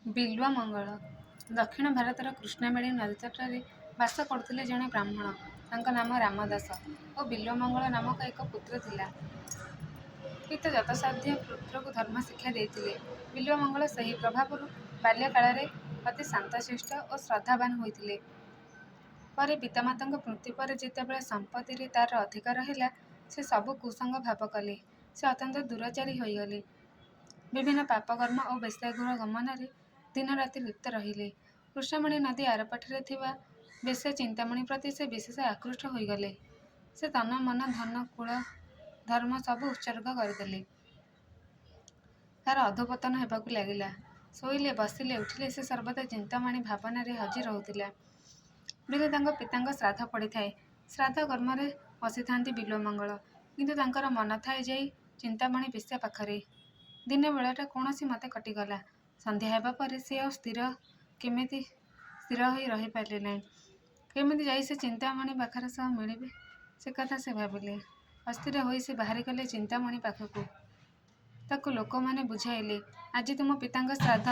ବିଲ୍ୱମଙ୍ଗଳ। ଦକ୍ଷିଣ ଭାରତର କୃଷ୍ଣବେଣୀ ନଦୀତଟରେ ବାସ କରୁଥିଲେ ଜଣେ ବ୍ରାହ୍ମଣ। ତାଙ୍କ ନାମ ରାମଦାସ ଓ ବିଲ୍ୱମଙ୍ଗଳ ନାମକ ଏକ ପୁତ୍ର ଥିଲା। ପିତା ଯଥାସାଧ୍ୟ ପୁତ୍ରକୁ ଧର୍ମ ଶିକ୍ଷା ଦେଇଥିଲେ। ବିଲ୍ୱମଙ୍ଗଳ ସେହି ପ୍ରଭାବରୁ ବାଲ୍ୟକାଳରେ ଅତି ଶାନ୍ତଶିଷ୍ଟ ଓ ଶ୍ରଦ୍ଧାବାନ୍ ହୋଇଥିଲେ। ପରେ ପିତାମାତାଙ୍କ ମୃତ୍ୟୁ ପରେ ଯେତେବେଳେ ସମ୍ପତ୍ତିରେ ତାର ଅଧିକାର ହେଲା, ସେ ସବୁ କୁସଙ୍ଗ ଭାବ କଲେ। ସେ ଅତ୍ୟନ୍ତ ଦୁରାଚାରୀ ହୋଇଗଲେ। ବିଭିନ୍ନ ପାପକର୍ମ ଓ ବେଶ୍ୟାଗୃହ ଗମନରେ ଦିନରାତି ଲିପ୍ତ ରହିଲେ। କୃଷ୍ଣବେଣୀ ନଦୀ ଆରପାଖରେ ଥିବା ବେଶ୍ୟା ଚିନ୍ତାମଣି ପ୍ରତି ସେ ବିଶେଷ ଆକୃଷ୍ଟ ହୋଇଗଲେ। ସେ ତନ ମନ ଧନ କୁଳ ଧର୍ମ ସବୁ ଉତ୍ସର୍ଗ କରିଦେଲେ। ତାର ଅଧୋପତନ ହେବାକୁ ଲାଗିଲା। ଶୋଇଲେ, ବସିଲେ, ଉଠିଲେ ସେ ସର୍ବଦା ଚିନ୍ତାମଣି ଭାବନାରେ ହଜି ରହୁଥିଲା। ଦିନେ ତାଙ୍କ ପିତାଙ୍କ ଶ୍ରାଦ୍ଧ ପଡ଼ିଥାଏ। ଶ୍ରାଦ୍ଧ କର୍ମରେ ବସିଥାନ୍ତି ବିଲ୍ୱମଙ୍ଗଳ। କିନ୍ତୁ ତାଙ୍କର ମନ ଥାଏ ଯାଇ ଚିନ୍ତାମଣି ବେଶ୍ୟା ପାଖରେ। ଦିନ ବେଳାଟା କୌଣସିମତେ କଟିଗଲା। ସନ୍ଧ୍ୟା ହେବା ପରେ ସେ ଆଉ କେମିତି ସ୍ଥିର ହୋଇ ରହିପାରିଲେ ନାହିଁ। କେମିତି ଯାଇ ସେ ଚିନ୍ତାମଣି ପାଖରେ ସହ ମିଳିବେ, ସେକଥା ସେ ଭାବିଲେ। ଅସ୍ଥିର ହୋଇ ସେ ବାହାରିଗଲେ ଚିନ୍ତାମଣି ପାଖକୁ। ତାକୁ ଲୋକମାନେ ବୁଝାଇଲେ, ଆଜି ତୁମ ପିତାଙ୍କ ଶ୍ରାଦ୍ଧ,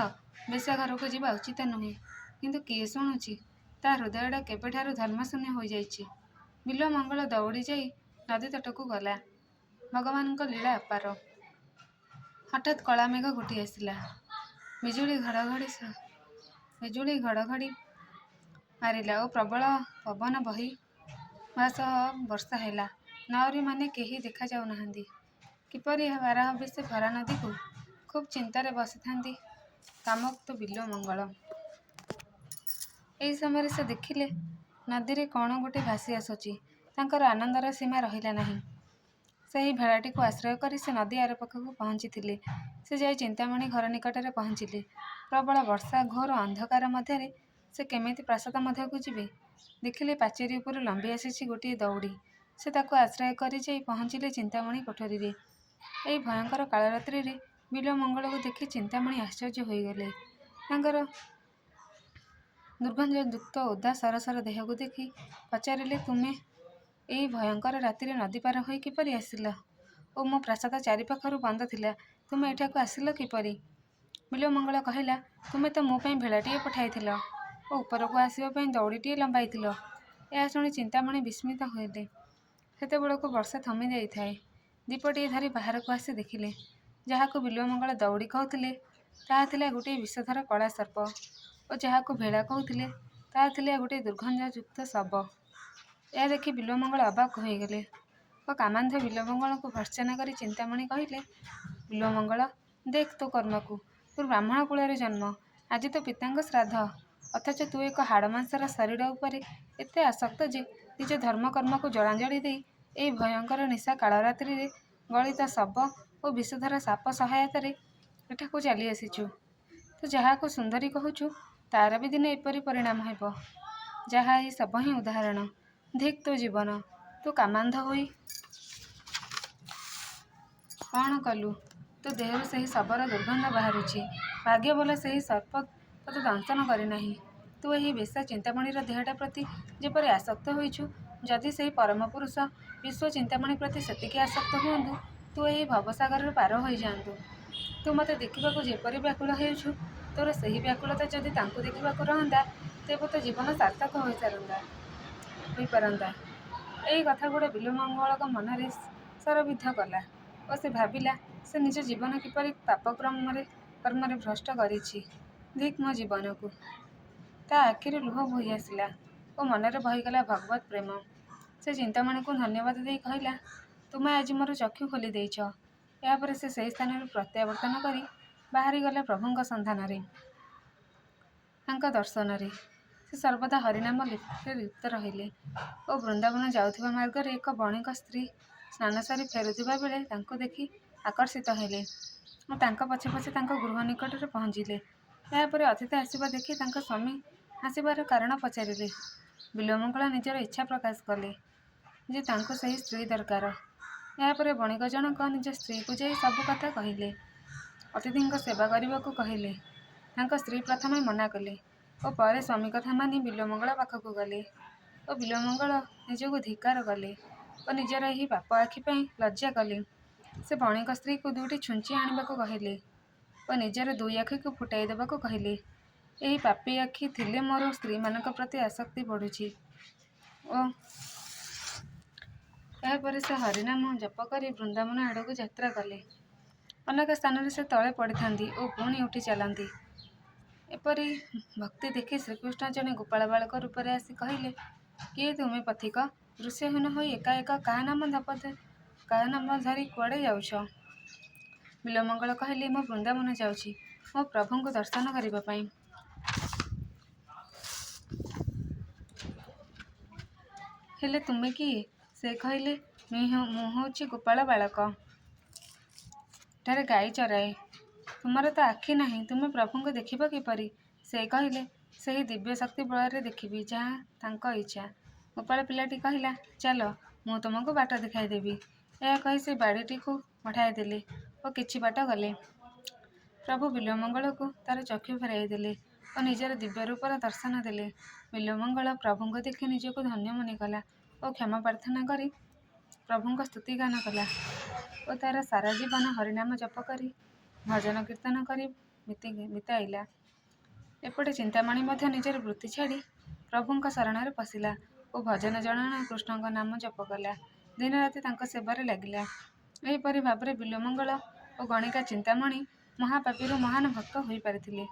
ବେଶ୍ୟା ଘରକୁ ଯିବା ଉଚିତ ନୁହେଁ। କିନ୍ତୁ କିଏ ଶୁଣୁଛି? ତା ହୃଦୟଟା କେବେଠାରୁ ଧର୍ମଶୂନ୍ୟ ହୋଇଯାଇଛି। ବିଲ୍ୱମଙ୍ଗଳ ଦଉଡ଼ି ଯାଇ ନଦୀତଟକୁ ଗଲା। ଭଗବାନଙ୍କ ଲୀଳା ଅପାର। ହଠାତ୍ କଳାମେଘ ଘୋଟି ଆସିଲା। ବିଜୁଳି ଘଡ଼ଘଡ଼ି ମାରିଲା ଓ ପ୍ରବଳ ପବନ ବହିବା ସହ ବର୍ଷା ହେଲା। ନାଉରୀମାନେ କେହି ଦେଖା ଯାଉନାହାନ୍ତି। କିପରି ପାର ହେବେ ସେ ଭରା ନଦୀକୁ? ଖୁବ୍ ଚିନ୍ତାରେ ବସିଥାନ୍ତି କାମାକ୍ତ ବିଲ୍ୱମଙ୍ଗଳ। ଏହି ସମୟରେ ସେ ଦେଖିଲେ, ନଦୀରେ କ'ଣ ଗୋଟିଏ ଭାସି ଆସୁଛି। ତାଙ୍କର ଆନନ୍ଦର ସୀମା ରହିଲା ନାହିଁ। ସେହି ଭେଳାଟିକୁ ଆଶ୍ରୟ କରି ସେ ନଦୀ ଆରପାଖକୁ ପହଞ୍ଚିଥିଲେ। ସେ ଯାଇ ଚିନ୍ତାମଣି ଘର ନିକଟରେ ପହଞ୍ଚିଲେ। ପ୍ରବଳ ବର୍ଷା, ଘୋର ଅନ୍ଧକାର ମଧ୍ୟରେ ସେ କେମିତି ପ୍ରାସାଦ ମଧ୍ୟକୁ ଯିବେ? ଦେଖିଲେ ପାଚେରୀ ଉପରୁ ଲମ୍ବି ଆସିଛି ଗୋଟିଏ ଦଉଡ଼ି। ସେ ତାକୁ ଆଶ୍ରୟ କରି ଯାଇ ପହଞ୍ଚିଲେ ଚିନ୍ତାମଣି କୋଠରୀରେ। ଏହି ଭୟଙ୍କର କାଳରାତ୍ରିରେ ବିଲ୍ୱମଙ୍ଗଳକୁ ଦେଖି ଚିନ୍ତାମଣି ଆଶ୍ଚର୍ଯ୍ୟ ହୋଇଗଲେ। ତାଙ୍କର ଦୁର୍ଗନ୍ଧଯୁକ୍ତ ଓଦା ସରସର ଦେହକୁ ଦେଖି ପଚାରିଲେ, ତୁମେ ଏହି ଭୟଙ୍କର ରାତିରେ ନଦୀ ପାର ହୋଇ କିପରି ଆସିଲ ଓ ମୋ ପ୍ରାସାଦ ଚାରିପାଖରୁ ବନ୍ଦ ଥିଲା, ତୁମେ ଏଠାକୁ ଆସିଲ କିପରି? ବିଲ୍ୱମଙ୍ଗଳ କହିଲା, ତୁମେ ତ ମୋ ପାଇଁ ଭେଳାଟିଏ ପଠାଇଥିଲ ଓ ଉପରକୁ ଆସିବା ପାଇଁ ଦଉଡ଼ିଟିଏ ଲମ୍ବାଇଥିଲ। ଏହା ଶୁଣି ଚିନ୍ତାମଣି ବିସ୍ମିତ ହେଲେ। ସେତେବେଳକୁ ବର୍ଷା ଥମି ଯାଇଥାଏ। ଦୀପଟିଏ ଧରି ବାହାରକୁ ଆସି ଦେଖିଲେ, ଯାହାକୁ ବିଲ୍ୱମଙ୍ଗଳ ଦଉଡ଼ି କହୁଥିଲେ, ତାହା ଥିଲା ଗୋଟିଏ ବିଷଧର କଳା ସର୍ପ ଓ ଯାହାକୁ ଭେଳା କହୁଥିଲେ, ତାହା ଥିଲା ଗୋଟିଏ ଦୁର୍ଗନ୍ଧଯୁକ୍ତ ଶବ। ଏହା ଦେଖି ବିଲ୍ୱମଙ୍ଗଳ ଅବାକ୍ ହୋଇଗଲେ ଓ କାମାନ୍ଧ ବିଲ୍ୱମଙ୍ଗଳଙ୍କୁ ଭର୍ତ୍ସନା କରି ଚିନ୍ତାମଣି କହିଲେ, ବିଲ୍ୱମଙ୍ଗଳ, ଦେଖ ତୋ କର୍ମକୁ। ତୋର ବ୍ରାହ୍ମଣ କୁଳରେ ଜନ୍ମ। ଆଜି ତୋ ପିତାଙ୍କ ଶ୍ରାଦ୍ଧ। ଅଥଚ ତୁ ଏକ ହାଡ଼ମାଂସର ଶରୀର ଉପରେ ଏତେ ଆସକ୍ତ ଯେ ନିଜ ଧର୍ମକର୍ମକୁ ଜଳାଞ୍ଜଳି ଦେଇ ଏହି ଭୟଙ୍କର ନିଶା କାଳରାତ୍ରିରେ ଗଳିତ ଶବ ଓ ବିଷଧର ସାପ ସହାୟତାରେ ଏଠାକୁ ଚାଲିଆସିଛୁ। ତୁ ଯାହାକୁ ସୁନ୍ଦରୀ କହୁଛୁ, ତାର ବି ଦିନେ ଏପରି ପରିଣାମ ହେବ, ଯାହା ଏହି ଶବ ହିଁ ଉଦାହରଣ। ଧିକ୍ ତୋ ଜୀବନ! ତୁ କାମାନ୍ଧ ହୋଇ କ'ଣ କଲୁ? ତୋ ଦେହରୁ ସେହି ଶବର ଦୁର୍ଗନ୍ଧ ବାହାରୁଛି। ଭାଗ୍ୟ ଭଲ ସେହି ସର୍ପ ତୋତେ ଦଂଶନ କରିନାହିଁ। ତୁ ଏହି ବେଶ୍ୟା ଚିନ୍ତାମଣିର ଦେହଟା ପ୍ରତି ଯେପରି ଆସକ୍ତ ହୋଇଛୁ, ଯଦି ସେହି ପରମପୁରୁଷ ବିଶ୍ୱ-ଚିନ୍ତାମଣି ପ୍ରତି ସେତିକି ଆସକ୍ତ ହୁଅନ୍ତୁ, ତୁ ଏହି ଭବସାଗରରୁ ପାର ହୋଇଯାଆନ୍ତୁ। ତୁ ମୋତେ ଦେଖିବାକୁ ଯେପରି ବ୍ୟାକୁଳ ହେଉଛୁ, ତୋର ସେହି ବ୍ୟାକୁଳତା ଯଦି ତାଙ୍କୁ ଦେଖିବାକୁ ରହନ୍ତା, ତେବେ ତୋ ଜୀବନ ସାର୍ଥକ ହୋଇପାରନ୍ତା। ଏହି କଥାଗୁଡ଼ା ବିଲ୍ୱମଙ୍ଗଳଙ୍କ ମନରେ ଶରବିଦ୍ଧ କଲା ଓ ସେ ଭାବିଲା, ସେ ନିଜ ଜୀବନ କିପରି ପାପକର୍ମରେ ଭ୍ରଷ୍ଟ କରିଛି। ଧିକ୍ ମୋ ଜୀବନକୁ! ତା ଆଖିରୁ ଲୁହ ବୋହିଆସିଲା ଓ ମନରେ ବହିଗଲା ଭଗବତ୍ ପ୍ରେମ। ସେ ଚିନ୍ତାମଣିଙ୍କୁ ଧନ୍ୟବାଦ ଦେଇ କହିଲା, ତୁମେ ଆଜି ମୋର ଚକ୍ଷୁ ଖୋଲି ଦେଇଛ। ଏହାପରେ ସେ ସେହି ସ୍ଥାନରୁ ପ୍ରତ୍ୟାବର୍ତ୍ତନ କରି ବାହାରିଗଲା ପ୍ରଭୁଙ୍କ ସନ୍ଧାନରେ, ତାଙ୍କ ଦର୍ଶନରେ। ସେ ସର୍ବଦା ହରିନାମରେ ଲିପ୍ତ ରହିଲେ ଓ ବୃନ୍ଦାବନ ଯାଉଥିବା ମାର୍ଗରେ ଏକ ବଣିକ ସ୍ତ୍ରୀ ସ୍ନାନ ସାରି ଫେରୁଥିବା ବେଳେ ତାଙ୍କୁ ଦେଖି ଆକର୍ଷିତ ହେଲେ ଓ ତାଙ୍କ ପଛେ ପଛେ ତାଙ୍କ ଗୃହ ନିକଟରେ ପହଞ୍ଚିଲେ। ଏହାପରେ ଅତିଥି ଆସିବା ଦେଖି ତାଙ୍କ ସ୍ୱାମୀ ଆସିବାର କାରଣ ପଚାରିଲେ। ବିଲ୍ୱମଙ୍ଗଳ ନିଜର ଇଚ୍ଛା ପ୍ରକାଶ କଲେ ଯେ ତାଙ୍କୁ ସେହି ସ୍ତ୍ରୀ ଦରକାର। ଏହାପରେ ବଣିକ ଜଣକ ନିଜ ସ୍ତ୍ରୀକୁ ଯାଇ ସବୁ କଥା କହିଲେ। ଅତିଥିଙ୍କ ସେବା କରିବାକୁ କହିଲେ। ତାଙ୍କ ସ୍ତ୍ରୀ ପ୍ରଥମେ ମନା କଲେ ଓ ପରେ ସ୍ୱାମୀ କଥା ମାନି ବିଲ୍ୱମଙ୍ଗଳ ପାଖକୁ ଗଲେ ଓ ବିଲ୍ୱମଙ୍ଗଳ ନିଜକୁ ଧିକ୍କାର କଲେ ଓ ନିଜର ଏହି ପାପ ଆଖି ପାଇଁ ଲଜ୍ଜା କଲେ। ସେ ବଣିକ ସ୍ତ୍ରୀକୁ ଦୁଇଟି ଛୁଞ୍ଚି ଆଣିବାକୁ କହିଲେ। ଓ ନିଜର ଦୁଇ ଆଖିକୁ ଫୁଟାଇ ଦେବାକୁ କହିଲେ। ଏହି ପାପୀ ଆଖି ଥିଲେ ମୋର ସ୍ତ୍ରୀମାନଙ୍କ ପ୍ରତି ଆସକ୍ତି ବଢ଼ୁଛି ଓ ଏହାପରେ ସେ ହରିନାମ ଜପ କରି ବୃନ୍ଦାବନ ଆଡ଼କୁ ଯାତ୍ରା କଲେ। ଅନେକ ସ୍ଥାନରେ ସେ ତଳେ ପଡ଼ିଥାନ୍ତି ଓ ପୁଣି ଉଠି ଚାଲନ୍ତି। ଏପରି ଭକ୍ତି ଦେଖି ଶ୍ରୀକୃଷ୍ଣ ଜଣେ ଗୋପାଳ ବାଳକ ରୂପରେ ଆସି କହିଲେ, କିଏ ତୁମେ ପଥିକ? ଦୃଶ୍ୟହୀନ ହୋଇ ଏକା ଏକା କାହା ନାମ ଧରି କୁଆଡ଼େ ଯାଉଛ? ବିଲ୍ୱମଙ୍ଗଳ କହିଲେ, ମୁଁ ବୃନ୍ଦାବନ ଯାଉଛି ମୋ ପ୍ରଭୁଙ୍କୁ ଦର୍ଶନ କରିବା ପାଇଁ। ହେଲେ ତୁମେ କିଏ? ସେ କହିଲେ, ମୁଁ ହେଉଛି ଗୋପାଳ ବାଳକ। ଏଠାରେ ଗାଈ ଚରାଏ। ତୁମର ତ ଆଖି ନାହିଁ, ତୁମେ ପ୍ରଭୁଙ୍କୁ ଦେଖିବ କିପରି? ସେ କହିଲେ, ସେହି ଦିବ୍ୟ ଶକ୍ତି ବଳରେ ଦେଖିବି, ଯାହା ତାଙ୍କ ଇଚ୍ଛା। ଗୋପାଳ ପିଲାଟି କହିଲା, ଚାଲ, ମୁଁ ତୁମକୁ ବାଟ ଦେଖାଇଦେବି। ଏହା କହି ସେ ବାଡ଼ିଟିକୁ ବଢ଼ାଇଦେଲେ ଓ କିଛି ବାଟ ଗଲେ। ପ୍ରଭୁ ବିଲ୍ୱମଙ୍ଗଳକୁ ତାର ଚକ୍ଷୁ ଫେରାଇଦେଲେ ଓ ନିଜର ଦିବ୍ୟ ରୂପର ଦର୍ଶନ ଦେଲେ। ବିଲ୍ୱମଙ୍ଗଳ ପ୍ରଭୁଙ୍କୁ ଦେଖି ନିଜକୁ ଧନ୍ୟ ମନେକଲା ଓ କ୍ଷମା ପ୍ରାର୍ଥନା କରି ପ୍ରଭୁଙ୍କ ସ୍ତୁତି ଗାନ କଲା ଓ ତାର ସାରା ଜୀବନ ହରିନାମ ଜପ କରି ଭଜନ କୀର୍ତ୍ତନ କରି ବିତାଇଲା। ଏପଟେ ଚିନ୍ତାମଣି ମଧ୍ୟ ନିଜର ବୃତ୍ତି ଛାଡ଼ି ପ୍ରଭୁଙ୍କ ଶରଣରେ ପଶିଲା ଓ ଭଜନ ଜଣାଣ କୃଷ୍ଣଙ୍କ ନାମ ଜପ କଲା। ଦିନରାତି ତାଙ୍କ ସେବାରେ ଲାଗିଲା। ଏହିପରି ଭାବରେ ବିଲ୍ୱମଙ୍ଗଳ ଓ ଗଣିକା ଚିନ୍ତାମଣି ମହାପାପୀରୁ ମହାନ ଭକ୍ତ ହୋଇପାରିଥିଲେ।